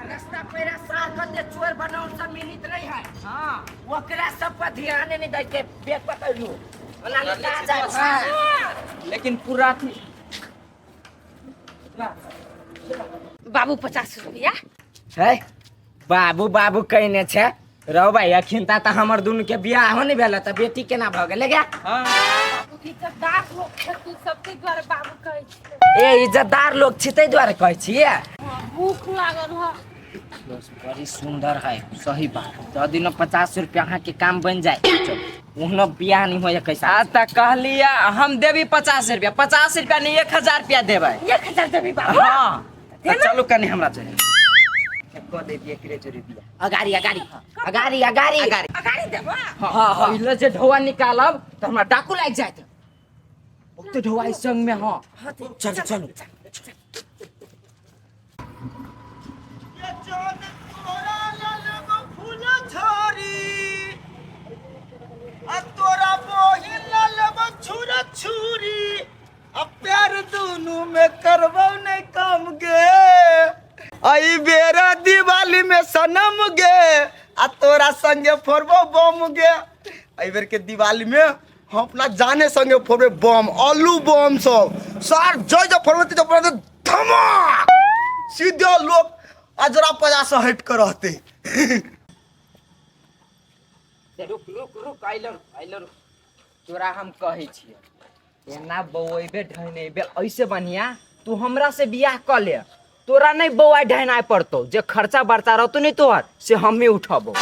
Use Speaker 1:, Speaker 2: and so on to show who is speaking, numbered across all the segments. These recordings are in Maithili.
Speaker 1: रास्ता पेरा सार कते चोर बनाउन सब मिलित रही है।
Speaker 2: हाँ।
Speaker 1: ओकरा सब पर ध्यान नहीं दै के बेग पकड़लू ओना लुटा जाए। हाँ।
Speaker 2: लेकिन पूरा अथी
Speaker 3: बाबू 50 रुपया
Speaker 1: है बाबू बाबू कहने छे रहो भाई, अखिन ता हमर दुनू के बियाह हो नहीं भेल त बेटी केना भ गेलै गे?
Speaker 2: हाँ।
Speaker 3: बाबू इज्जतदार लोक छै तू सब, ताहि दुआरे बाबू कहै छियै।
Speaker 1: ए इज्जतदार लोक छी ताहि दुआरे कहै छियै।
Speaker 3: हाँ, भूख लागल है।
Speaker 1: बस बड़ी सुंदर है। सही बात, दऽ दिनो 50 रुपया, अहाँ के काम बन जाए। ओहनो बियाह नहीं होय कैसा।
Speaker 2: आ तऽ कहलियै हम देबी 50 रुपया, 50 रुपया नहीं 1000 रुपया देबै।
Speaker 3: 1000 देबी बाबू?
Speaker 2: हाँ, तऽ चलू कनि हमरा जोरे कऽ दे दिए एकरे जोरे बियाह।
Speaker 1: अगाड़ी अगाड़ी अगाड़ी अगाड़ी।
Speaker 2: अगाड़ी।
Speaker 3: अगाड़ी देबा?
Speaker 2: हाँ हाँ। पहिले जे ढौआ निकालब तऽ हमरा डाकू लागि जायत, बहुते ढौआ अइ संग में। हाँ
Speaker 1: चलू चलू।
Speaker 4: तोरा बहिन लेब छुरा छुरी आ प्यार दुनू में करबौ नहीं कम गे। आई बेरा दिवाली में सनम गे आ तोरा संगे फोड़बो बम गे। एहि बेर के दिवाली में हम अपना जाने संगे फोड़बे बम, आलू बम सब सार जय जय फोड़बे ते फोड़बे धमाक, सीधे लोग अजरा पजा से हट के रहते।
Speaker 1: रुक रुक रुक, आइलो आइलो रुक। तोरा हम कहै छियै एना बौएबे ढहनेबे, ऐसे बढ़िया तू हमरा से बियाह कऽ ले, तोरा नहीं बौआ ढहनाय पड़तो, जे खर्चा बर्चा रहतो नहीं तोहर से हमें उठबो,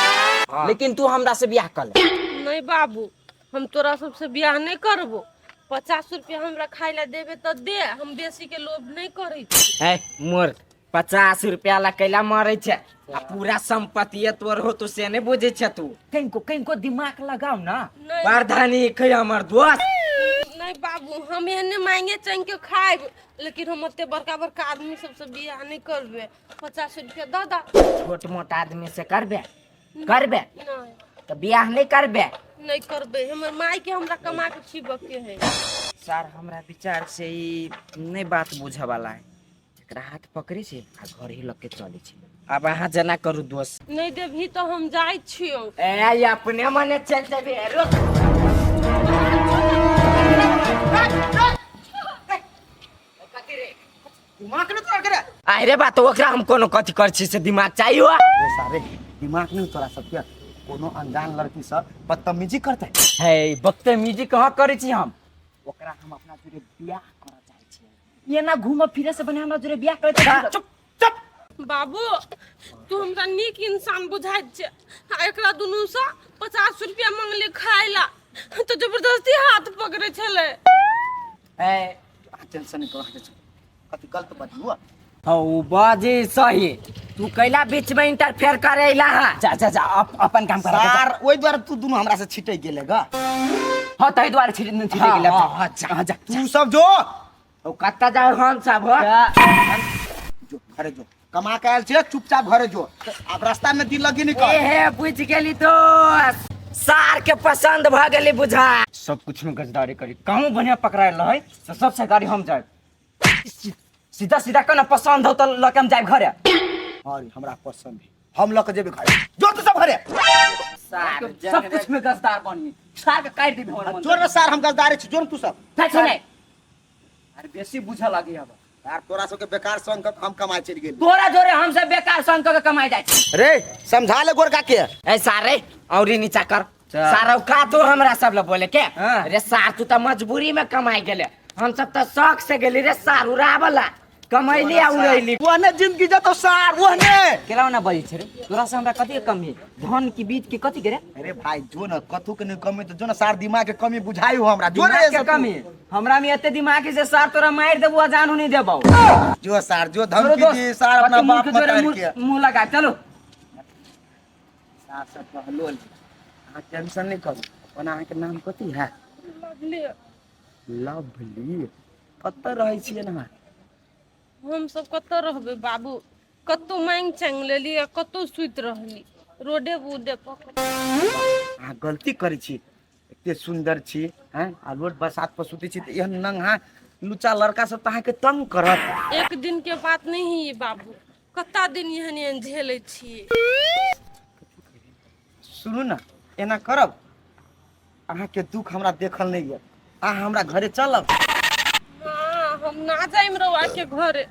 Speaker 1: लेकिन तू हमरा से बियाह कऽ ले।
Speaker 3: नहीं बाबू, हम तोरा सबसे बियाह नहीं करबो। 50 रुपया हमरा खाय ला देबे तऽ दे, हम बेसी के लोभ नहीं करै छी।
Speaker 1: है मूर्ख, 50 रुपया ला कैला मरै छै? आ पूरा संपत्ति तोर हो तो से नहीं बुझै छै तू।
Speaker 2: कनिको कनिको दिमाग लगाउ ना।
Speaker 3: नहीं।
Speaker 1: बड़ धनी है हमर दोस्त।
Speaker 3: नहीं बाबू, हम एहने मांगे चांग के खाइब, लेकिन हम ओते बड़का बड़का आदमी सबसे बियाह नहीं करबे। 50 रुपया दऽ दा।
Speaker 1: छोट मोट आदमी से करबे करबे?
Speaker 3: नहीं।
Speaker 1: तो बियाह नहीं करबे?
Speaker 3: नहीं करबे, हमर माय के हमरा कमा के खिबऽ के है।
Speaker 2: सर हमरा विचार से ई नहीं बात बुझे वाला है, एकरा हाथ पकड़े छै आ घर ही लग के चले छै।
Speaker 1: अब अहाँ जना करू दोस्त।
Speaker 3: नहीं देबही तो हम जाइ छियौ।
Speaker 1: ए अपने मने चल जेबे, रुक।
Speaker 4: दिमाग नहीं तोरा करे।
Speaker 1: अरे बात ओकरा हम कोनो कथी कर छी से दिमाग चाहिए।
Speaker 4: रे सारे दिमाग नहीं तोरा सबके, कोनो अनजान लड़की सब बदतमीजी करते
Speaker 2: है। बदतमीजी कहाँ करै छी हम? ओकरा हम अपना जोरे बियाह करऽ चाहै छियै। एना घूमऽ फिरे से बढ़िया हमरा जोरे बियाह करे। चुप चुप।
Speaker 3: बाबू तू हमरा नीक इंसान बुझाइत छै आ एकरा दुनूसँ 50 रुपया मंगले खाय ला तऽ जबरदस्ती हाथ पकड़े छलै।
Speaker 2: ए
Speaker 4: टेंशन नहीं करो, टेंशन कथी गलत बजलू?
Speaker 1: हौ बाजी सही, तू कैला बीच में इंटरफेयर करे अइला है?
Speaker 2: जा जा जा, अपन काम कर।
Speaker 4: सार ओहि दुआरे तू दुनू हमरा से छिटक गेले गा।
Speaker 2: हाँ तही दुआरे छिट छिट गेलै।
Speaker 1: हाँ, हाँ, जा।
Speaker 2: हाँ, जा।
Speaker 4: तू सब जो
Speaker 1: ओ कत्ता जाओ हम सब हो?
Speaker 4: जो घरे जो, कमा के आयल छियै, चुपचाप घरे जो, आब रास्ता में दिल लगी नहीं कर।
Speaker 1: एहे बुझ गेली दोस्त, सार के पसंद भ गेली बुझा।
Speaker 2: सब कुछ में गजदारी करी, कहूँ बढ़िया पकड़ायल रहे तो सबसे गाड़ी हम जाए। सीधा सीधा कना पसंद हो तो लके हम जाए घरे।
Speaker 4: अरे हमरा पसंद है, हम लके जेबे घरे, जो तू सब घरे।
Speaker 1: सार
Speaker 2: सब कुछ में गजदार बनी, सार के काट देबे हमर मन।
Speaker 4: जोर सार हम गजदारे छी, जोर तू सब।
Speaker 1: नहीं।
Speaker 2: अरे बेसी बुझे लगी अब।
Speaker 4: यार तोरा सबके बेकार संग क हम कमाए चलि गेली।
Speaker 1: तोरा जोरे हम सब बेकार संग क के कमाए जाइ छी।
Speaker 4: रे समझा ले गोरका के।
Speaker 1: ए सारे औरी नीचा कर।
Speaker 2: चल।
Speaker 1: सारा का तो हमरा सब ला बोले के।
Speaker 2: हाँ।
Speaker 1: रे सार तू त मजबूरी में कमाए गेले, हम सब त शौक से गेली रे सार, उड़ावला कमैली आ उड़ैली।
Speaker 4: ओहने जिंदगी जतो सार ओहने।
Speaker 2: केला ना बजै छै रे, तोरा से हमरा कथी के कमी? धन की बीज के कथी के रे?
Speaker 4: अरे भाई जो न कथू के नहीं कमी तो जो न सार दिमाग के कमी बुझाई हो हमरा, जो
Speaker 2: दिमाग
Speaker 4: न
Speaker 2: के कमी हमरा में एते दिमाग है जे सार तोरा मार देबो आ जानू नहीं देबो।
Speaker 4: जो सार जो
Speaker 2: चलो
Speaker 4: धमकी
Speaker 2: दोस्त,
Speaker 4: दी सार अपना
Speaker 2: कथी मुँह
Speaker 4: बाप
Speaker 2: के जोरे
Speaker 4: मतार
Speaker 2: मुँह
Speaker 4: के।
Speaker 2: मुँह लगा चलो।
Speaker 1: सार सब कहलो अहाँ टेंशन नहीं करू। ओना अहाँके नाम कथी है?
Speaker 3: लवली।
Speaker 1: लवली, कतऽ रहै छियै अहाँ?
Speaker 3: हम सब कतऽ रहबै बाबू, कतौ मांगि चांगि लेली आ कतौ सुति रहली रोडे बूडे पकड़।
Speaker 4: अहाँ गलती करै छी, एते सुन्दर छी हैं आ रोड बरसात पर सुतै छी तऽ एहन नंगा लुच्चा लड़का सब तऽ अहाँके तंग करत।
Speaker 3: एक दिन के बात नहीं है ये बाबू, कत्ता दिन एहन एहन झेलै छियै।
Speaker 4: सुनू ने, एना करब, अहाँके दुख हमरा देखल नहि गेल, अहाँ हमरा घरे चलब।
Speaker 3: हाँ, हम ना जाइम रउआ के घरे,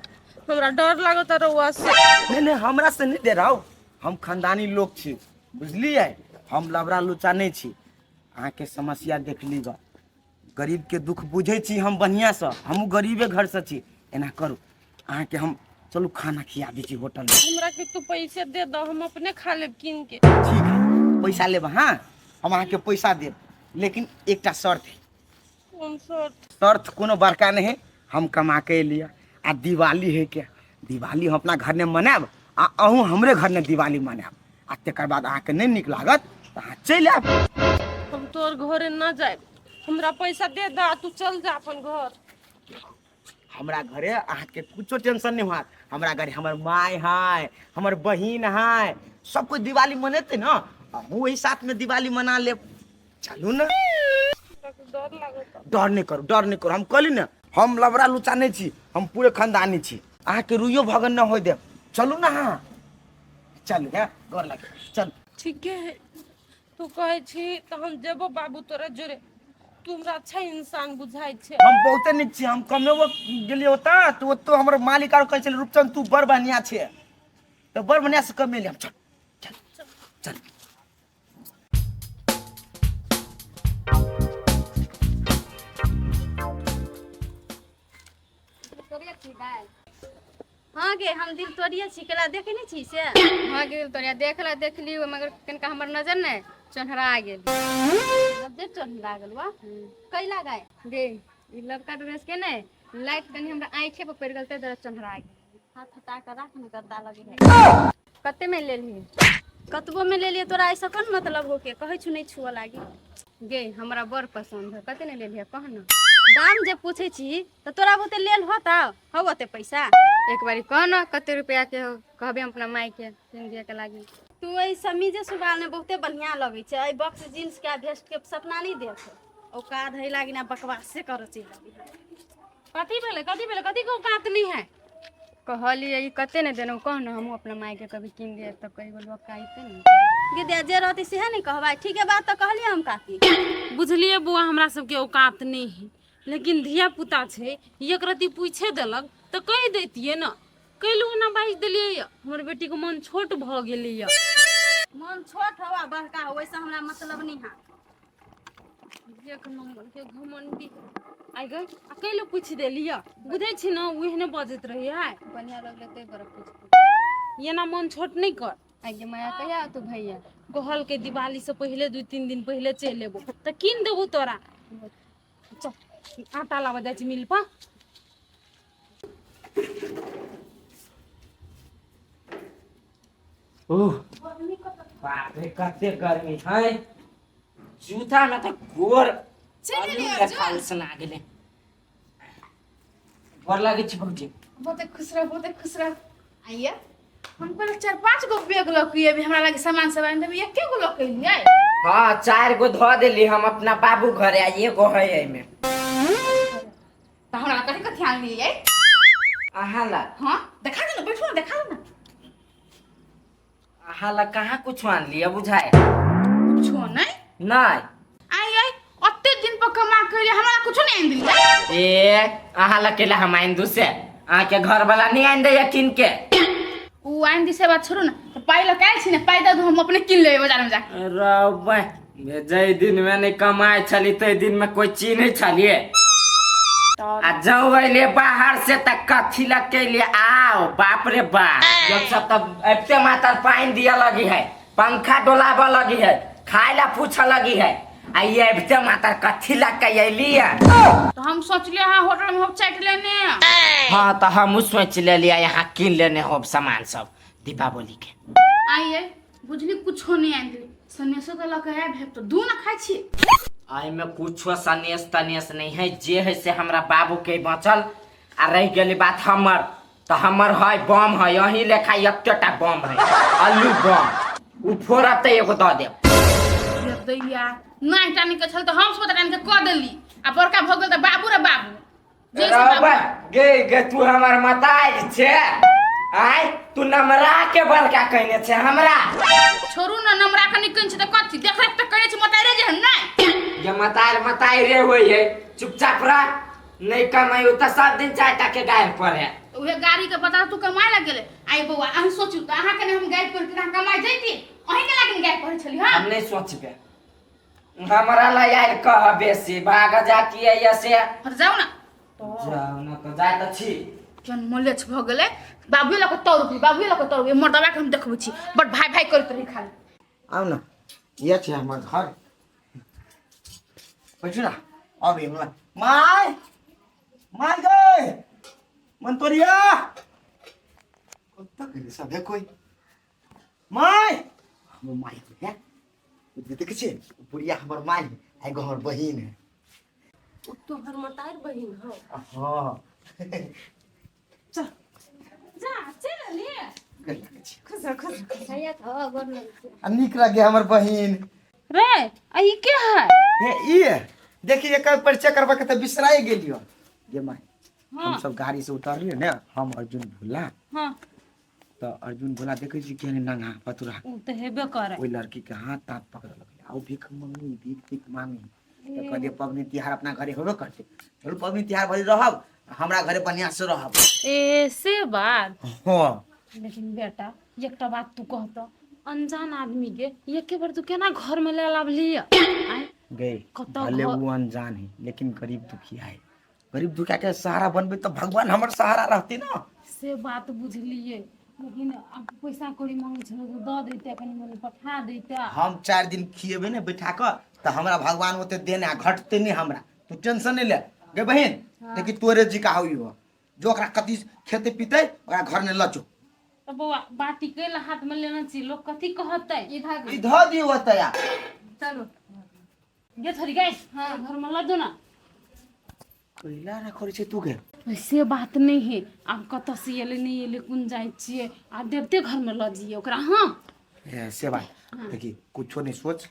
Speaker 3: हमरा डर लागत रउआ से।
Speaker 4: नहीं नहीं, हमरा से नहीं डराउ, हम खानदानी लोग छी, बुझलियै? हम लबड़ा लुचा नहीं छी। अहाँके समस्या देख ली ग, गरीब के दुख बुझै छी हम बढ़िआँसँ, हमहूँ गरीबे घरसँ छी। एना करू, अहाँके हम चलू खाना खिया दै छी होटल में।
Speaker 3: हमरा के तू पैसे दे दो, हम अपने खा लेब कीन के।
Speaker 4: ठीक है, पैसा लेब? हाँ, हम अहाँके पैसा देब, लेकिन एकटा शर्त है।
Speaker 3: कोन शर्त?
Speaker 4: शर्त कोनो बड़का नहीं है, हम कमा के एलियै आ दिवाली है के दिवाली हम अपना घर में मनायब आ अहूँ हमरे घर में दिवाली मनायब, आ तकर बाद अहाँके नहीं नीक लागत तऽ अहाँ चलि आयब।
Speaker 3: हम तोर घरे ना जायब, हमरा पैसा दे दे आ तू चल जा अपन घर।
Speaker 4: हमरा घरे अहाँके कुछो टेंशन नहीं होत, हमरा घरे हमर माय है, हमर बहिन है, सब कोई दिवाली मनेतै ने, अहूँ वही साथ में दिवाली मना लेब। चलू ने।
Speaker 3: डर लागत।
Speaker 4: डर नहीं करू, डर नहीं करू, हम कहली ने हम लबड़ा लुचा नहीं छी, हम पूरे खानदानी छी, अहाँके रुइयो भगन न होय देब। चलू ने अहाँ, चलू हे, गोर लागे, चलू।
Speaker 3: ठीके है, तू कहै छी तऽ हम जेबो बाबू तोरा जोरे, तू हमरा अच्छा इंसान बुझाइ छै।
Speaker 4: हम बहुते नीक छी, हम कमेबो गेलियै ओतऽ तऽ ओतौ हमर मालिक आर कहै छलै रूपचंद तू बड़ बढ़िआँ छै, तऽ बड़ बढ़िआँ से कमेलियै हम। चल चल चल।
Speaker 5: हाँ गे, हम दिल तोड़िए छी, केला देखे नहीं छी से?
Speaker 6: हाँ गे, दिल तोड़िया देखला देखली, मगर कनिका हमर नजर ने चोन्हरा गेल।
Speaker 5: नजर चोन्हरा गेल वा? कैला गाय?
Speaker 6: गे, ई लड़का ड्रेस के ने लाइट कनि हमरा आँखे पर पड़ि गेल, ताहि दुआरे चोन्हरा गेल।
Speaker 5: हाथ हटा के राख ने, गद्दा लगे है।
Speaker 6: कते में लेलही?
Speaker 5: कतबो में लेलिए तोरा ऐसा कोन मतलब हो के कहै छु नहीं छुअ लागी।
Speaker 6: गे, हमरा बड़ पसंद है, कते ने लेलिए कह न?
Speaker 5: दाम जे पूछै छी तऽ तोरा बहुते लेल होता हौ ओते पैसा?
Speaker 6: एक बारी कह न कते रुपया के हो, कहबे हम अपना माय के किन दिए के लागी।
Speaker 5: तू एहि समीजे सुबाल में बहुते बढ़िया लगै छै, एहि बक्स जींस के आ भेस्ट के सपना नहीं देख, औकात है लागी ना बकवासे करै चलि अबी।
Speaker 3: कथी भेलै, कथी भेलै, कथी के औकात नहीं है?
Speaker 6: कहलिए ई कते ने देलहुँ कह न, हमहूँ अपना माय के कभी किन दिए तऽ कही बोलबो काइते ने।
Speaker 5: गे जे रहती सेहे नहीं कहबै, ठीक है बात तऽ कहलिए हम काकी।
Speaker 3: बुझलिए बौआ, हमरा सबके औकात नहीं है, लेकिन धिया पुता छै, एक रत्ती पूछे देलक तऽ कहि दैतियै ने, कैलू ओना बाजि देलियै यऽ, हमर बेटीके मन छोट भऽ गेलै यऽ।
Speaker 5: मन छोट हो आ बड़का हो, ओहिसँ हमरा मतलब नहीं है।
Speaker 3: एक नंबर के घमंडी आइ गई, आ कैलू पूछि देलियै, बुझै छी ने ओहने बजैत रहै है।
Speaker 6: बढ़िया लगलै ताहि दुआरे पूछि।
Speaker 3: एना मन छोट नहीं कर।
Speaker 6: आइ गे माया, कहिया तू भैया?
Speaker 3: कहलकै दिवाली से पहिले 2-3 दिन पहिले चलि एबो तऽ कीन देबो तोरा। चल आटा लाबऽ जाइ छी मिल पर।
Speaker 1: ओह बाप रे, कते गर्मी है, जूता में तऽ गोर आलू लेखा उसना गेलै। गोर लागै छी भौजी।
Speaker 7: बहुते खुश रह, बहुते खुश रह। आइए, हम पहले 4-5 गो बैग लऽ के अभी हमरा लगे सामान सब आनि देबै, एके गो लऽ के एलियै?
Speaker 1: हाँ, 4 गो धऽ देली हम अपना बाबू घरे, आ एगो है एहिमे।
Speaker 7: तऽ हमरा कथी कथी आनलियै?
Speaker 1: अहाँ ला?
Speaker 7: हाँ, देखा दे ना, बैठू ना, देखा दे ना।
Speaker 1: अहाँ ला कहाँ कुछ आनलियै बुझाय?
Speaker 7: कुछो नहीं?
Speaker 1: नहीं।
Speaker 7: आई आई, ओते दिन पर कमा के एलियै, हमरा कुछो नहीं आनि देलियै।
Speaker 1: ए, अहाँ ला केला हम आनि दू से? अहाँ के घर वाला नहीं आनि दैया कीन के?
Speaker 7: उ आनि दी से बात छोड़ू ना, तऽ पाइ लऽ के आयल छी ने, पाइ दऽ दू, हम अपने कीन लेबै बाजार में जाके।
Speaker 1: रौ जै दिन में नहीं कमाए छली तै दिन में कोई चिन्है छलिए, आ जाऊ अइले बाहर से त कथी लग के लिए आओ, बाप रे बाप, जब सब तब अबते मातर पानी दिया लगी है, पंखा डोलाबऽ लगी है, खाए ला पूछऽ लगी है, आ ये अबते मातर कथी लग के अइली है?
Speaker 7: तो हम सोचलिए हाँ होटल में हम चाट लेने।
Speaker 1: हाँ, तो हम सोच लेलिए यहाँ कीन लेने हो सामान सब दीपावली के।
Speaker 7: आइए बुझली, कुछो नहीं आनि देली, सनेसो तऽ लऽ के आयब हेब तऽ दू ना खाइ छी।
Speaker 1: एहिमे कुछो सनेस तनेस नहीं है, जे है से हमरा बाबू के बचल, आ रह गेली बात हमर तऽ हमर है बम है, अहीं लेखा एतेटा बम है, आलू बम, उ फोड़ब तऽ एगो दऽ देब।
Speaker 7: ये दैया नहि टानि के छल तऽ हम सब टानि के कऽ देली, आ बड़का भऽ गेल तऽ बाबू रे बाबू जैसे बाबू।
Speaker 1: गे गे, तू हमर मताज छे। आय तू नमरा के बड़का कहने छे हमरा।
Speaker 7: छोड़ू ना, नमरा के निकन छै त कथी देख रेख त करे छै मतारे जे हन नै।
Speaker 1: ये मतार मताई रे होई है, चुपचाप रह, नहीं कमाई त सब दिन चाय टा के गाय पर है।
Speaker 7: उहे गाड़ी के बता तू कमाए लग गेले। आई बौआ अहाँ सोचू त अहाँ के ने हम गाय पढ़ के अहाँ कमाए जैती, अहीं के लागिन गाय पढ़ छली। हां
Speaker 1: हम नहीं सोचबे, हमरा ला यार कह बेसी भाग जा किए ये से।
Speaker 7: हट जाऊ ना,
Speaker 1: जाऊ ना तो जाय त छी।
Speaker 7: जन मोलेच भ गेलै, बाबुए लऽ कऽ तौर रुपी, बाबुए लऽ कऽ तौर रुपी, मर्दबा के हम देखबै छी बड भाई भाई करैत रही खाली।
Speaker 4: आउ न, इएह छै हमर घर। बैठू ना। अबै हमरा my my गई मनतोरिया कतऽ गेलै सभे कोइ? My हमर माय है, देखै छियै बुढ़िया हमर माय है, आ एगो हमर बहिन है।
Speaker 3: ओ तोहर मतार बहिन हौ?
Speaker 4: हाँ।
Speaker 3: जा चल ले।
Speaker 4: गोर लागै छी।
Speaker 3: खुश रह, खुश रह।
Speaker 6: भैया तो गोर लगै छी।
Speaker 4: आ नीक लागे हमर बहिन।
Speaker 3: रे आ ई के है?
Speaker 4: हे ई देखी एकर परिचय करबा के तऽ बिसराए गेलियो गे माय।
Speaker 3: हाँ।
Speaker 4: हम सब गाड़ी से उतरलियै ने, हम अर्जुन भोला।
Speaker 3: हाँ।
Speaker 4: तऽ अर्जुन भोला देखै छी केहन नंगा पतुरा।
Speaker 3: उ तऽ हेबे करे।
Speaker 4: ओहि लड़की के हाथ ताथ पकड़लक आ ओ भीख मंगी, भीख तीख मांगी। तऽ कहलियै पबनी तिहार अपना घरे होबे करतै, चलू पबनी तिहार भरि रहब हमरा घरे, बढ़िआँ से रहब।
Speaker 3: ए से बात?
Speaker 4: हाँ।
Speaker 3: लेकिन बेटा एकटा बात तू कहत, अनजान आदमी के एके बार तू केना घर में ले लाबली? आँय?
Speaker 4: गई
Speaker 3: कतऽ
Speaker 4: भले वो अनजान है लेकिन गरीब दुखिया है, गरीब दुखिया के सहारा बनबे तऽ भगवान हमर सहारा रहते ना।
Speaker 3: से बात बुझलिए, लेकिन अब पैसा कौड़ी मांगे छलै तऽ दऽ दैते, कनि मनि पठा दैते।
Speaker 4: हम 4 दिन खिएबे ने बैठा कऽ तऽ हमरा भगवान ओते देने आ घटते नहीं हमरा, तू टेंशन नहीं ले गे बहिन। देखी तोरे जी का होई हो, जो ओकरा कथी खेते पीते ओकरा घर ने लचो।
Speaker 3: तऽ बौआ बाटी कैला हाथ में लेने छी, लोग कथी कहतै?
Speaker 6: इधर
Speaker 4: ई धऽ दियौ ओतऽ आ।
Speaker 6: चलू
Speaker 3: गे थोड़ी गई। हाँ घर में लऽ दो ना।
Speaker 4: कैला रखल छै तू गे?
Speaker 3: से बात नहीं है, आब कतऽ से एलै नहीं एलै कोन जाइ छियै, आ देवते घर में लऽ जइयै ओकरा। हाँ
Speaker 4: ए, से बात देखी कुछो नहीं सोच,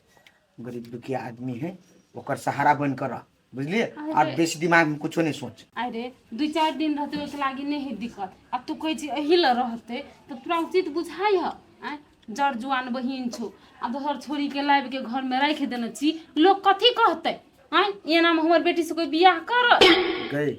Speaker 4: गरीब दुखिया आदमी है, ओकर सहारा बन कर रह, बुझलिए? और बेसी दिमाग में कुछो नहीं सोच।
Speaker 3: अरे 2-4 दिन रहते ओहिके लागी नहीं है दिक्कत, आ तू कहै छी एही लए रहते तऽ तोरा उचित बुझाइ ह? आँय जर जुआन बहिन छौ, आ दोसर छोरी के लाबि के घर में राखि देने छी, लोग कथी कहतै? आँय एना में हमर बेटी से कोई बियाह कर
Speaker 4: गई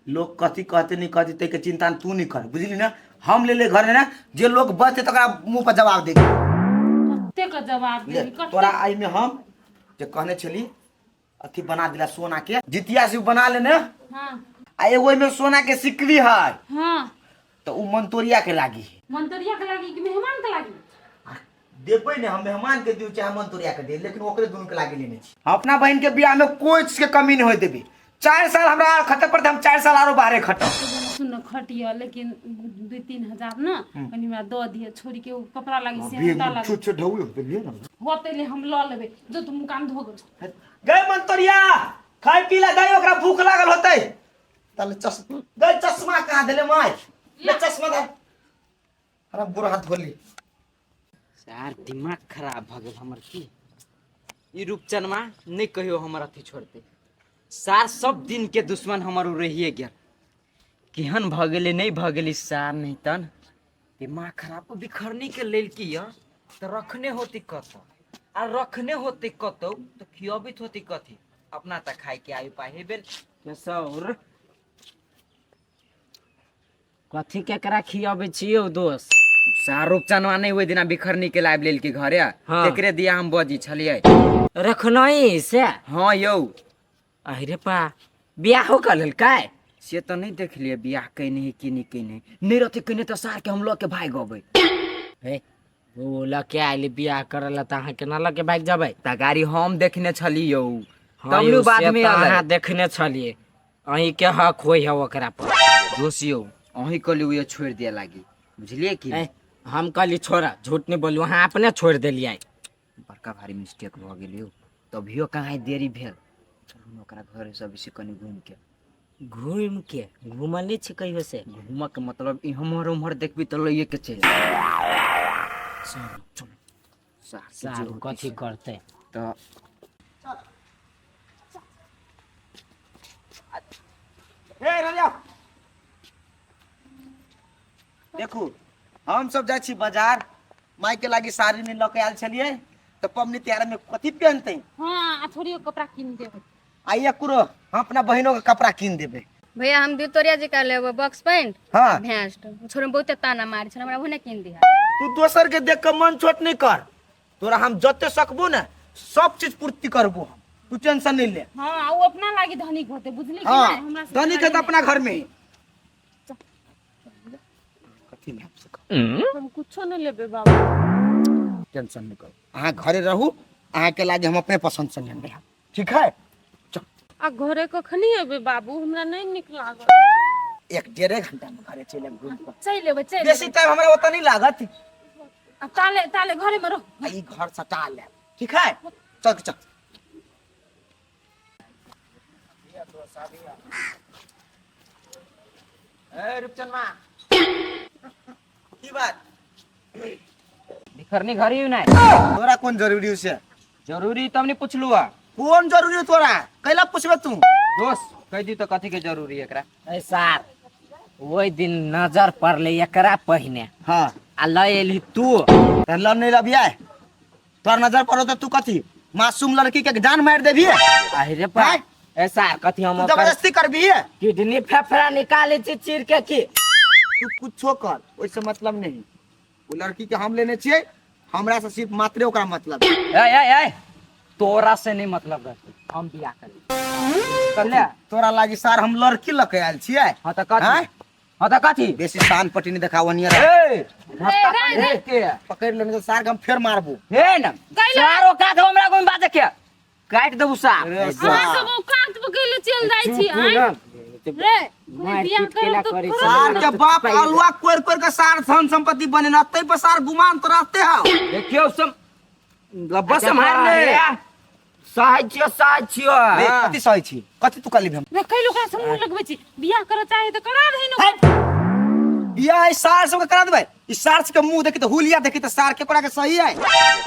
Speaker 4: लोग कथी कहते नहीं कहते ताहिके चिंता तू नहीं कर, बुझली ना? हम ले ले घर में ना, जे लोग बचते तकरा मुंह पर जवाब दे।
Speaker 3: कते के जवाब
Speaker 4: ले,
Speaker 3: देबी? कते
Speaker 4: तोरा आई में हम जे कहने छली अथी बना दिला सोना के जितिया से बना लेने।
Speaker 3: हाँ।
Speaker 4: आ एगो ओहिमे सोना के सिकरी है।
Speaker 3: हाँ।
Speaker 4: तो उ मंतोरिया के लागी।
Speaker 3: मंतोरिया के लागी कि मेहमान के लागी?
Speaker 4: देबै ने हम मेहमान के दियौ चाहे मंतोरिया के दियौ, लेकिन ओकरे दुनू के लागी लेने छी। अपना बहिन के बियाह में कोई चीज के कमी नहीं होय देबी। 4 साल हमरा आर खटे पड़तै, हम 4 साल आरो बाहरे खटब।
Speaker 3: सुन खटिया, लेकिन 2-3 हजार ना कनि हमरा दऽ दिअ, छोरी के ओ कपड़ा लागी सेहनता लागी।
Speaker 4: छोट छोट ढौए होतै लिअ ना।
Speaker 3: होतै ले हम लऽ लेबै, जो तू मुँह कान धो गेल।
Speaker 4: गै मंतोरिया खाय पी ला दे, ओकरा भूख लागल होतै। तले चश्मा गै, चश्मा कहाँ देले माय? ले चश्मा दे, हमरा गोर हाथ धोली।
Speaker 1: यार दिमाग खराब भऽ गेल हमर। की ई रूपचनमा नहि कहियो हमर अथी छोड़तै, सार सब दिन के दुश्मन हमर उ रहिए गेल। केहन भऽ गेलै नहि भऽ गेलै सार नहीं तन दिमाग खराब। ओ बिखरनी के लेल की यऽ तऽ रखने होती कतौ, आ रखने होती कतौ तऽ खियबित होती कथी? अपना तऽ खाय के आयु पाइ हेबे
Speaker 2: सौर कथी केकरा खियाबै छियौ दोस्त?
Speaker 1: सार रूपचनवा नहीं ओहि दिना बिखरनी के लाबि लेल के घरे।
Speaker 2: हाँ।
Speaker 1: तेकरे दिया हम बजी छलियै।
Speaker 2: रखनई से?
Speaker 1: हाँ यौ।
Speaker 2: अरे पा बियाहो कर लेलकै?
Speaker 1: से तऽ नहीं देखलियै बियाह कैने है कि नहीं कैने, नहीं रहते कैने तऽ सार के हम लऽ के भागि अबै।
Speaker 2: हे ओ लऽ के आयली बियाह करे ला तऽ अहाँ केना लऽ के भागि जेबै?
Speaker 1: तऽ गाड़ी हम देखने छली यौ।
Speaker 2: हाँ
Speaker 1: तब
Speaker 2: यौ,
Speaker 1: नु बाद
Speaker 2: से
Speaker 1: में
Speaker 2: तऽ
Speaker 1: अलै।
Speaker 2: अहाँ देखने छलियै, अहीं के हक होइ है ओकरा पर।
Speaker 1: दोस्त यौ अहीं कहली उहे छोड़ि दिया लागी, बुझलियै कि?
Speaker 2: ए, हम कहली छोड़ा, झूठ नहीं बोलू, अहाँ अपने छोड़ि देलियै।
Speaker 1: बड़का भारी मिस्टेक भऽ गेल यौ, तभियो कहाँ देरी भेल। चलू ने ओकरा घर सब से कनि घूमि के।
Speaker 2: घूमि के? घूमल नहि छी कहियो से?
Speaker 1: घूमऽ के मतलब इम्हर उम्हर देखबी तऽ लइए के चलि
Speaker 2: चलू
Speaker 1: चलू।
Speaker 2: सार कथी करतै
Speaker 1: तऽ
Speaker 4: हे राजा देखू हम सब जाइ छी बाजार, माय के लागी साड़ी नहि लऽ के आयल छलियै, तऽ पबनी तिहार में कथी पहनते?
Speaker 3: हाँ, आ छोड़ियो कपड़ा कीन देबै।
Speaker 4: आ एकरो हम अपना बहिनो के कपड़ा कीन देबै।
Speaker 6: भैया, हम दू तोरिया जका लेबै बॉक्स पैंट।
Speaker 4: हाँ।
Speaker 6: भैंस छोड़, बहुते ताना मारै छै हमरा, ओहो कीन दिहा।
Speaker 4: तू दोसर के देख के मन छोट नहीं कर, तोरा हम जते सकबो ने सब चीज पूर्ति करबो हम, तू टेंशन नहीं ले।
Speaker 3: हाँ, आ उ अपना लागी धनिक होते, बुझली कि?
Speaker 4: हाँ।
Speaker 3: नहीं हमरा से
Speaker 4: धनिक है तो अपना घर में ही कथी नहीं आपसे।
Speaker 3: हम कुछो नहीं लेबे बाबू।
Speaker 4: टेंशन नहीं करू, अहाँ घरे रहू, अहाँ के लागी हम अपने पसंद से लेने आएब। ठीक है, चल।
Speaker 3: आ घरे कखनी एबे बाबू? हमरा नहीं नीक लागल।
Speaker 4: एक डेढ़ घंटा में घरे चलि आएब घूम कऽ।
Speaker 3: चलि एबै, चलि
Speaker 4: बेसी
Speaker 3: एबै।
Speaker 4: टाइम हमरा ओतऽ नहीं लागत।
Speaker 3: आ ताले ताले घरे में रह।
Speaker 4: आ ई घर सटा लेब, ठीक है? चल चल।
Speaker 1: ए रूपचंद,
Speaker 4: की बात?
Speaker 1: भिखरनी घर ही नहीं?
Speaker 4: तोरा कोन जरूरी से?
Speaker 1: जरूरी तब नहीं पूछलू है।
Speaker 4: कोन जरूरी है तोरा? कैला पूछबे तू?
Speaker 1: दोस्त, कह दी तो कथी के जरूरी है एकरा? ए सार, ओहि दिन नजर पड़ले एकरा पहिने।
Speaker 4: हाँ।
Speaker 1: आ लय एली तू।
Speaker 4: त लड़ नहीं लबिया, तोर नजर पड़ो तो तू कथी मासूम लड़की के जान मार देबी?
Speaker 1: अरे पा
Speaker 4: हैं?
Speaker 1: ए सार, कथी हम
Speaker 4: तू जबरदस्ती करबी?
Speaker 1: किडनी फेफड़ा निकाले छी चीर के की?
Speaker 4: तू कुछो कर, ओइसे मतलब नहीं। वो लड़की के हम लेने छियै, हमरा से सिर्फ मात्रे ओकरा मतलब।
Speaker 1: ए ए ए, तोरा से नहीं मतलब रहते, हम बियाह करी ले।
Speaker 4: तोरा लागी सार हम लड़की लके आयल छियै।
Speaker 1: हाँ तऽ कथी?
Speaker 4: हैं?
Speaker 1: हाँ तऽ कथी?
Speaker 4: बेसी शान पटी नहीं देखावनिया।
Speaker 1: ए
Speaker 3: रे, रे।
Speaker 1: के
Speaker 4: पकड़ लेने तो सार के हम फेर मारबो।
Speaker 1: हे न सारो का दो हमरा कोन बात के काट देबू सार।
Speaker 4: अरे
Speaker 3: अहाँ
Speaker 4: सार।
Speaker 3: सब औकात पर कैले चल जाइ छी? आँय रे,
Speaker 1: मारि
Speaker 3: बियाह
Speaker 1: पीट केला
Speaker 3: करब तऽ
Speaker 1: करै
Speaker 3: करब
Speaker 1: छै।
Speaker 4: सार के बाप अलुआ कोर कोर के सार धन संपत्ति बने ना, तै पर सार गुमान तो रहते हो।
Speaker 1: देखियौ सब
Speaker 4: लब्बा से मार ले।
Speaker 1: सहै छियो, सहै छियो।
Speaker 4: रे, कथी सही छी? कथी तू कहली हम?
Speaker 3: रे, कैले ओकरा से मुँह लगबै छी? बियाह करऽ चाहे तऽ करा दही ने ओकरा।
Speaker 4: बियाह ई सार सबके करा देबै? ई सार सबके मुंह देखी तऽ हुलिया देखी तऽ सार के कोरा के सही है?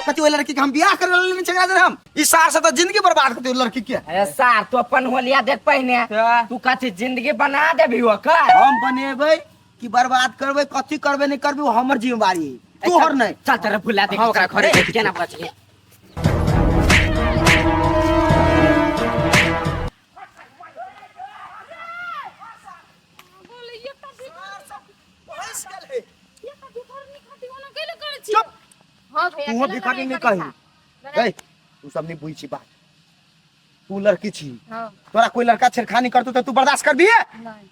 Speaker 4: कथी ओइ लड़की के हम बियाह करे लेने छै एकरा हम? ई सार सब तऽ जिंदगी बर्बाद करतै ओइ लड़की के।
Speaker 1: अरे सार, तू अपन होलिया देख पहिने, तू कथी जिंदगी बना देबी ओकर?
Speaker 4: हम बनेबै कि बर्बाद करबै, कथी करबै नहि करबै, ओ हमर जिम्मेवारी है, तोहर नहि।
Speaker 1: चल तेरे भुला दे ओकरा घरे, देख केना बचले।
Speaker 3: बोले, एकटा भिखारी, एकटा भिखारी खातिर ओना कैले करै छी?
Speaker 4: चुप।
Speaker 6: हाँ भैया।
Speaker 4: तू भिखारी नहीं कही। ए, तू सब नहीं बुझी छी बात, तू लड़की छी।
Speaker 6: हाँ।
Speaker 4: तोरा कोई लड़का छेड़खानी करतो तो तू बर्दाश्त करबी?
Speaker 6: नहीं।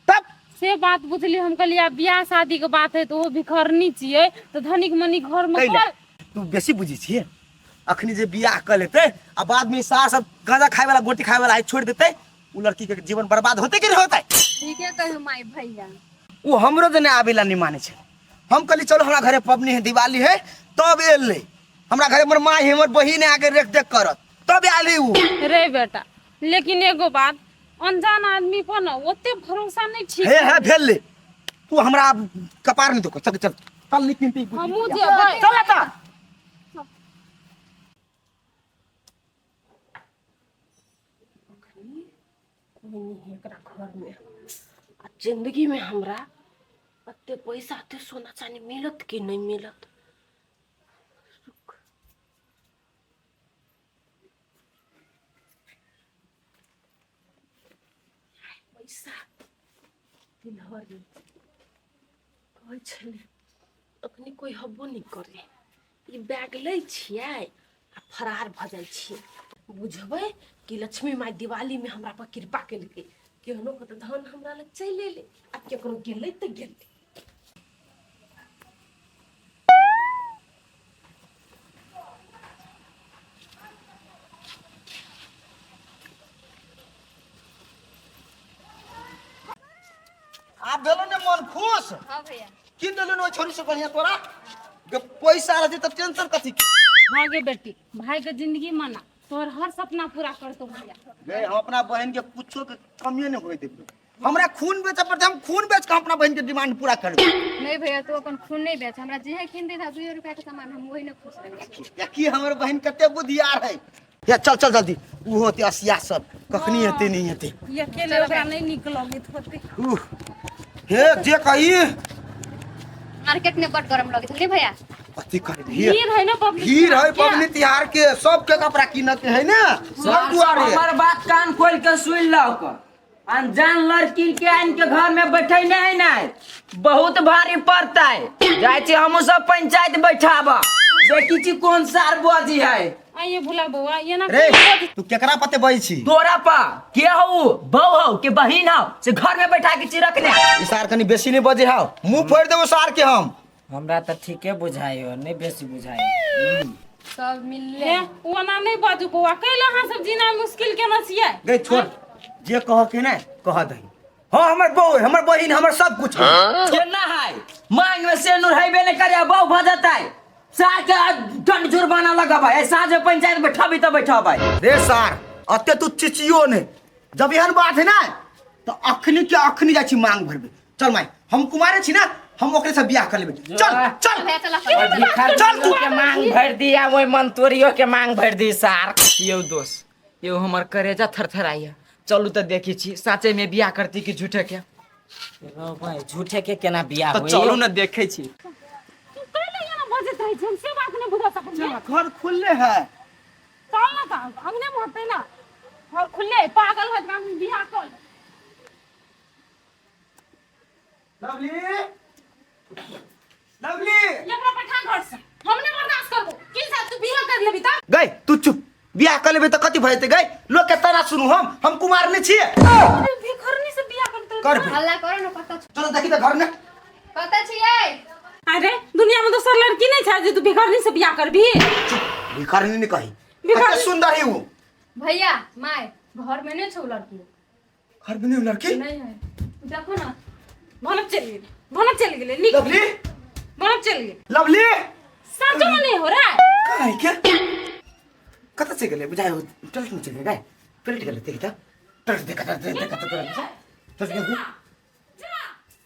Speaker 4: तब
Speaker 3: से बात बुझली, हम कहलियै आब बियाह शादी के बात है तऽ ओहो भिखरनी छियै तऽ धनिक मनिक घर में
Speaker 4: कैला
Speaker 3: कर।
Speaker 4: तू बेसी बुझी छियै? अखनी जे बियाह कर लेते आ बाद में सार सब गांजा खाए वाला, गोटी खाए वाला है, छोड़ देते, उ लड़की के जीवन बर्बाद होते कि नहीं होते?
Speaker 6: ठीके कहू माय भैया।
Speaker 4: उ हमरो देने आबेला नहीं माने छै। हम कहली चलो हमरा घरे पबनी है, दिवाली है, तब एलै हमरा घरे। हमर माय है, हमर बहिन है, आके रेख देख करत, तब आयल उ।
Speaker 3: रे बेटा, लेकिन एगो बात, अनजान आदमी पर न ओते भरोसा नहीं ठीक।
Speaker 4: हे हे, भेल ले, तू हमरा आब कपार नहीं धोको। चल चल चल, निकल।
Speaker 3: हमहूँ जेबै।
Speaker 4: चल त।
Speaker 8: कोई नहीं है एकरा घर में आ जिंदगी में हमरा अते पैसा, अते सोना चानी मिलत कि नहीं मिलत? रुक। पैसा तिलहरी कहै छलै, अखनी कोई हब्बो नहि करे। ई बैग लै छियै आ फरार भऽ जाइ छियै। बुझबै कि लक्ष्मी माय दिवालीमे हमरा पर कृपा केलकै, केहनो के तऽ धन हमरा लग चलि एलै आ केकरो गेलै तऽ गेलै।
Speaker 4: आब भेलो ने मन खुश?
Speaker 6: हाँ भैया।
Speaker 4: किन देलु ने ओइ छोरी से बढ़िया तोरा गे पैसा रहती तऽ टेंशन कथी के?
Speaker 3: हाँ गे बेटी, भाई के जिंदगी मना, तोहर हर सपना पूरा करतो भैया।
Speaker 4: गे, हम अपना बहन के कुछो के कमिए नहीं होए देबै। हमरा खून बेचऽ पड़तै, हम खून बेच के अपना बहन के डिमांड पूरा करबै।
Speaker 6: नहीं भैया, तू अपन खून नहीं बेच। हमरा जेहे कीन दे था 2 रुपया के सामान, हम वही ने खुश रहै छी।
Speaker 4: या की हमर बहन कते बुधियार है। या चल चल जल्दी, उ होते असिया सब कखनी हेतै नहीं हेतै।
Speaker 3: ई अकेले ओकरा नहीं नीक लगैत होतै।
Speaker 4: उह, हे जे कही
Speaker 6: मार्केट में बड गरम लगे छै भैया।
Speaker 4: कथी करे भीड़?
Speaker 3: भीड़ है ना पबनी
Speaker 4: भीड़ है पबनी तिहार के, सबके कपड़ा किनऽ के है ने, सब दुआरे।
Speaker 1: हमर बात कान खोल के सुन लौ। अनजान लड़की के आन के घर में बैठे नहीं है ना, बहुत भारी पड़ता है। जाइ छी हमहूँ सब पंचायत बैठाब, देखी छी कौन सार बजी है।
Speaker 3: आइए भुला बौआ, ये ना
Speaker 4: रे तू केकरा पते बजै छी?
Speaker 1: तोरा पा के हौ, बहू हौ के बहिन हौ से घर में बैठा के छी रखने?
Speaker 4: ई सार कनी बेसी नहीं बजे हौ, मुंह फोड़ देबो सार के हम।
Speaker 2: हमरा तऽ ठीके बुझाइयो, नहि बेसी बुझाइयो।
Speaker 6: सब मिलले
Speaker 3: हे ओना नहीं बाजू बौआ, कैला अहाँ सब जीना मुश्किल केना छियै?
Speaker 4: गई छोड़, जे कह के ने कह दही। हाँ हमर बहू है, हमर बहिन, हमर सब कुछ है।
Speaker 1: केना है मांग में सेनुर हेबे नहीं करे, बहू भऽ जेतै सार के दंड जुर्माना लगबै। साँझ में पंचायत बैठाबी तऽ बैठाबै।
Speaker 4: रे सार अते तू चिचियो ने, जब एहन बात है ना तो अखनी के अखनी जाइ छी मांग भरबे। चल माई, हम कुमारे छी ना, हम ओकरे से बियाह कर लेबे। चल चल
Speaker 6: भैया चल।
Speaker 4: चल तू।
Speaker 2: के मांग भर दिया, ओहि मंतोरियो के मांग भर दी सार।
Speaker 1: यौ दोस्त यौ, हमर करेजा थरथराइया। चलू तऽ देखै छी साँचे में बियाह करती कि झूठे के।
Speaker 2: रौ भाई, झूठे के केना बियाह
Speaker 1: तऽ
Speaker 2: होई?
Speaker 1: चलू ने देखै छी।
Speaker 3: तू कैला एना बजैत रहै छी, हम से बात नहीं बुझा सकलियै।
Speaker 4: चल, घर खुलले है।
Speaker 3: चल ना तऽ अंगने में होतै ना, घर खुलले है, पागल होत हम बियाह कर।
Speaker 4: लवली लवली,
Speaker 3: एकरा पठा घर से, हम नहीं बर्दाश्त करबो। की साथ तू बियाह कर लेबी त?
Speaker 4: गई तू चुप, बियाह कर लेबे तऽ कथी भऽ जेतै? गई लोग के ताना सुनू, हम कुमार नहीं छियै।
Speaker 3: अरे भिखरनी से बियाह करतै।
Speaker 4: करबे।
Speaker 6: हल्ला करो ना, पता छ।
Speaker 4: चल देखी तऽ घर में।
Speaker 6: पता छियै?
Speaker 3: अरे दुनिया में दोसर लड़की नहीं छै जे तू भिखरनी से बियाह करबी?
Speaker 4: चुप, भिखारनी नहीं कही।
Speaker 3: भिखारनी।
Speaker 4: कते सुंदर है वो।
Speaker 6: भैया my, घर में नहीं छौ लड़की।
Speaker 4: घर में नहीं लड़की?
Speaker 6: नहीं है, देखो ना।
Speaker 3: भनक चलि गेलै, भनक चलि गेलै नीक।
Speaker 4: लवली,
Speaker 3: भनक चलि गेलै।
Speaker 4: लवली,
Speaker 3: सचो में नहीं हो रहा है।
Speaker 4: कहाँ है क्या? कतऽ चलि गेलै? बुझाइ हो टोयलेट में चलि गेलै। गाय टोयलेट गेलै, देखी तऽ टोयलेट देख, देख देख देख टोयलेट गेलै।
Speaker 3: जा।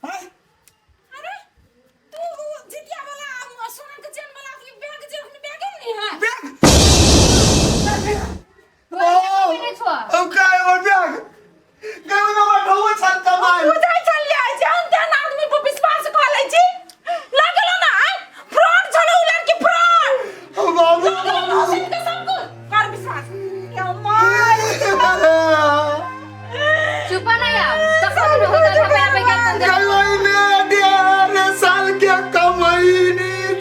Speaker 4: हाँ?
Speaker 3: अरे तू जितिया वाला सोना के चेन वाला के बैग जे हम बैग नहीं है।
Speaker 4: बैग
Speaker 6: नहीं छौ।
Speaker 4: अब का है और बैग गए में हमर ढौआ छल कमाई।
Speaker 3: बुझाइ छलियै जे हम तेहन आदमी पर विश्वास कऽ लै छी, लागल ना फ्रॉड छलै उ लड़की, फ्रॉड।
Speaker 4: ओ बाबू।
Speaker 3: लागल ना के सब कुछ कर विश्वास क्या मार।
Speaker 6: चुप ना यार, तखन न होता भैया भैया कंदे।
Speaker 4: गई में डेढ़ साल के कमाई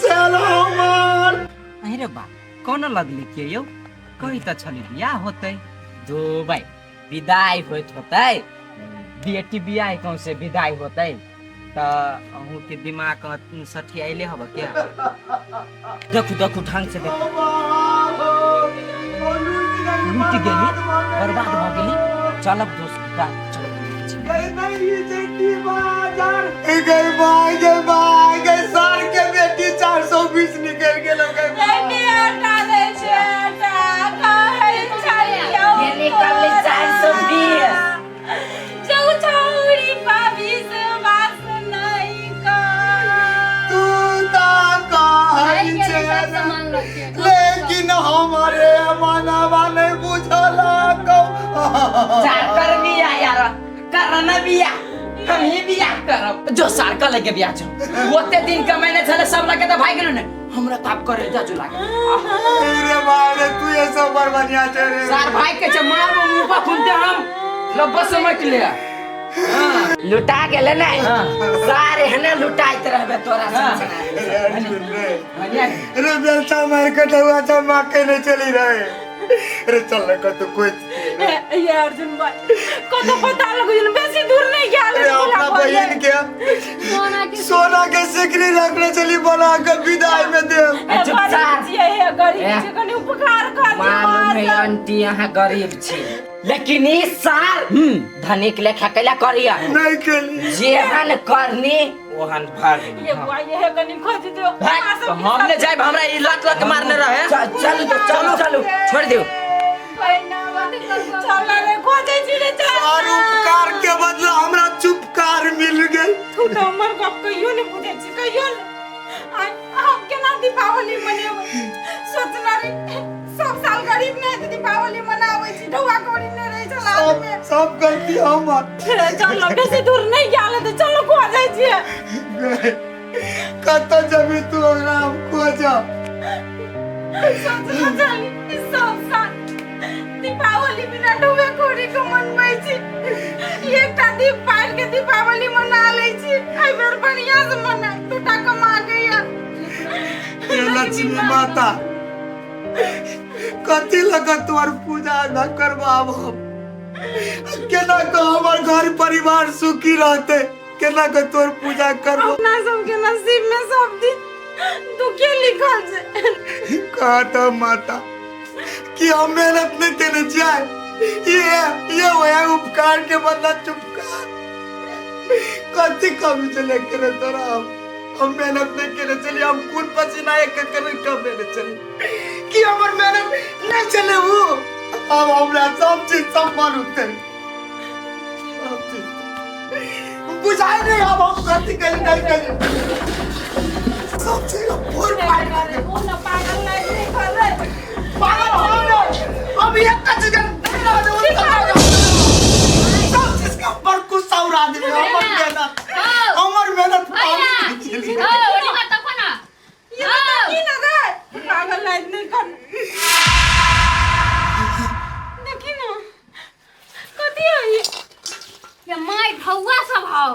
Speaker 4: छल हमर।
Speaker 1: अरे बा, कोन लगले के यौ? कही तऽ छली बियाह होतै। दो भाई विदाई होइत होतै, बेटी बियाह कौन से विदाई होतै? तऽ अहूँ के दिमाग सठियाइले हब क्या? देखू देखू, ढंग से देखू। लूट गेली, बर्बाद भऽ गेली। चलब दोस्त, चलब।
Speaker 4: गई भाई, गई भाई, गई सार के बेटी 420 निकल गेल गई।
Speaker 3: बेटा रे बेटा, कहै छलियौ
Speaker 2: के निकललै 420?
Speaker 3: जौ छौरी पर विश्वास नहीं कर।
Speaker 4: तू ता कहै
Speaker 6: भाई के
Speaker 4: छे
Speaker 6: सब सामान लगे।
Speaker 4: लेकिन हमारे मनवा नहीं बुझल कौ।
Speaker 1: सार कर बियाह यार, कर ना बियाह, हम ही बियाह करब। जो सार कर लेके बियाह छौ, ओते दिन कमेने छले सब लगे तऽ भागि गेलौ ने। हमरा ताप करे जा जो लागे।
Speaker 4: रे भाई रे, तू ये सब बड़ बढ़िया छे रे।
Speaker 1: सार भाई के छै, मारबो मुंह पर खुनते हम लब्बा समझ ले।
Speaker 2: लुटा गेलै ने सार, एहने लुटाइत रहबे तोरा
Speaker 1: हाँ।
Speaker 2: संग।
Speaker 4: रे अर्जुन रे, रे बेलता मार के डुआ छ माके नहीं चली रहे रे, चल रे कतौ कोई।
Speaker 3: ये अर्जुन भाई कतौ पता लगै छै, बेसी दूर नहीं गेल।
Speaker 4: रे अपना बहिन के
Speaker 6: सोना के
Speaker 4: सोना के सिकरी रखने चली बना के विदाई में दे।
Speaker 2: चुप सार।
Speaker 3: छियै हे, गरीब छै, कनि उपकार कर दियौ।
Speaker 2: मालूम है आंटी, अहाँ गरीब छी, लेकिन ई सार धनिक लेखा कैला करिया?
Speaker 4: नहीं केली।
Speaker 2: जेहन करनी ओहन भरनी।
Speaker 3: ये बुआ, ये कनि खोज दियौ।
Speaker 1: भाग, हम ने जाइब, हमरा ई लत लत मारने रहे।
Speaker 2: चलू तऽ चलू चलू, छोड़ दियौ।
Speaker 3: चल रे, खोजै छी रे, चल।
Speaker 4: और उपकार के बदला हमरा चुपकार मिल गेल।
Speaker 3: तू तऽ हमर गप कहियो नहि बुझै छी, कहियो नहि। आइ हम केना दीपावली मनेबै सोचना रे? सब साल गरीब नहि तऽ दीपावली मनाबै छी, ढौआ कौड़ी नहि रहै छल
Speaker 4: सब
Speaker 3: आदमी।
Speaker 4: सब गलती हमर।
Speaker 3: चल, बेसी दूर नहि गेल तऽ चल, खोजै छियै।
Speaker 4: कथी कतऽ जबी तू हमरा हम खोजब।
Speaker 7: सोचना चाही ई सब साल दीपावली बिना डूबे कोरी के मनबै छी। एकटा दीप पारि के दीपावली मना लै छी। एहि बेर बढ़िया से मना दूटा कमा के या
Speaker 4: हे लक्ष्मी माता, कथी लग तोहर पूजा न करबाब हम? केना के हमर घर परिवार सुखी रहते? केना के तोहर पूजा करबो?
Speaker 7: अपना सबके नसीब में सब दिन दुखे लिखल छै।
Speaker 4: कहता माता कि हम मेहनत नहीं केने छियै, ये होया उपकार के बदला चुपकार। कथी कमी चले केने तोरा? हम मेहनत नहीं केने चली, हम खून पसीना एक एक कर कमेने चली कि हमर मेहनत नहीं चले। वो अब हमरा सब चीज सब मालूम थे, सब चीज बुझाई नहीं। अब हम कथी करी नहीं करी, सब चीज पूर पार कर दे।
Speaker 7: ओ न पागल नहीं नहीं कर रहे।
Speaker 4: पागल हो गए अब, एक चीज का नहीं रह दे, सब चीज के ऊपर गुस्सा उड़ा दे। हमर मेहनत, हमर मेहनत पानी में चली
Speaker 6: ओ ओनी का तको ना।
Speaker 7: ये तो की ना रे पागल नहीं नहीं कर। देखी ना कथी है ये?
Speaker 6: ये my भौआ सब हौ।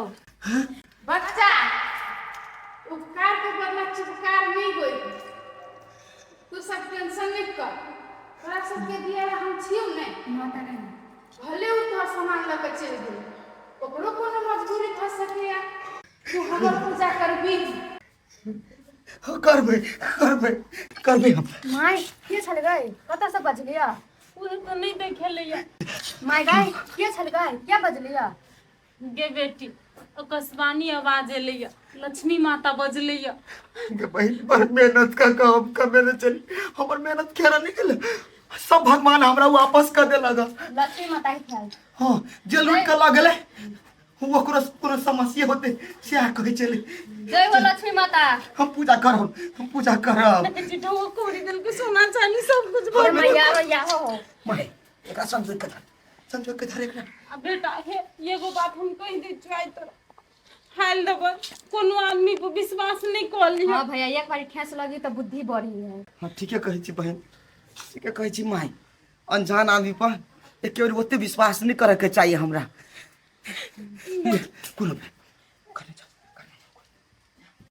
Speaker 7: बच्चा, उपकार के बदला चुपकार नहीं होई। तू सब टेंशन नहीं कर, तोरा सबके दिया हम छियौ ने
Speaker 6: माता रानी।
Speaker 7: भले उ तोहर सामान लऽ के चलि गेल, ओकरो कोनो मजबूरी भऽ सकैया। तू हमर पूजा करबी?
Speaker 4: करबै, करबै, करबै हम।
Speaker 6: माय के छल गई? कतऽ से बजलिया?
Speaker 3: ओ तऽ नहि देखेलैया।
Speaker 6: माय गाय के छल गई? क्या बजलिया?
Speaker 3: गे बेटी, आकाशवाणी आवाज एलैया, लक्ष्मी माता बजलैया।
Speaker 4: गे बहिन, बड़ मेहनत कर के हम कमेने चली, हमर मेहनत खेरा निकल, सब भगवान हमरा वापस कर देलक।
Speaker 6: लक्ष्मी माता के ख्याल।
Speaker 4: हाँ, जे लूट के लऽ गेलै ओकरो कोनो समस्या होते सएह कहै छलै।
Speaker 6: जय हो लक्ष्मी माता।
Speaker 4: हम पूजा करब, हम पूजा करब।
Speaker 3: चिठो कोरी देलकै, सोना चांदी सब कुछ।
Speaker 6: और मैया मैया हो।
Speaker 4: माय, एकरा संजोग के धर, संजोग के धर एकरा।
Speaker 3: आ बेटा, हे एगो बात हम कहि दै छियौ, आइ तोरा हाल देबै, कोनो आदमी पर विश्वास नहि कऽ लिहऽ।
Speaker 6: हाँ भैया, एक बार ठेस लगी तो बुद्धि बढ़ी है।
Speaker 4: हाँ, ठीके कहै छी बहिन, ठीके कहै छी माय। अनजान आदमी पर एके बेर ओते विश्वास नहि करैके चाही हमरा। कोनो कने।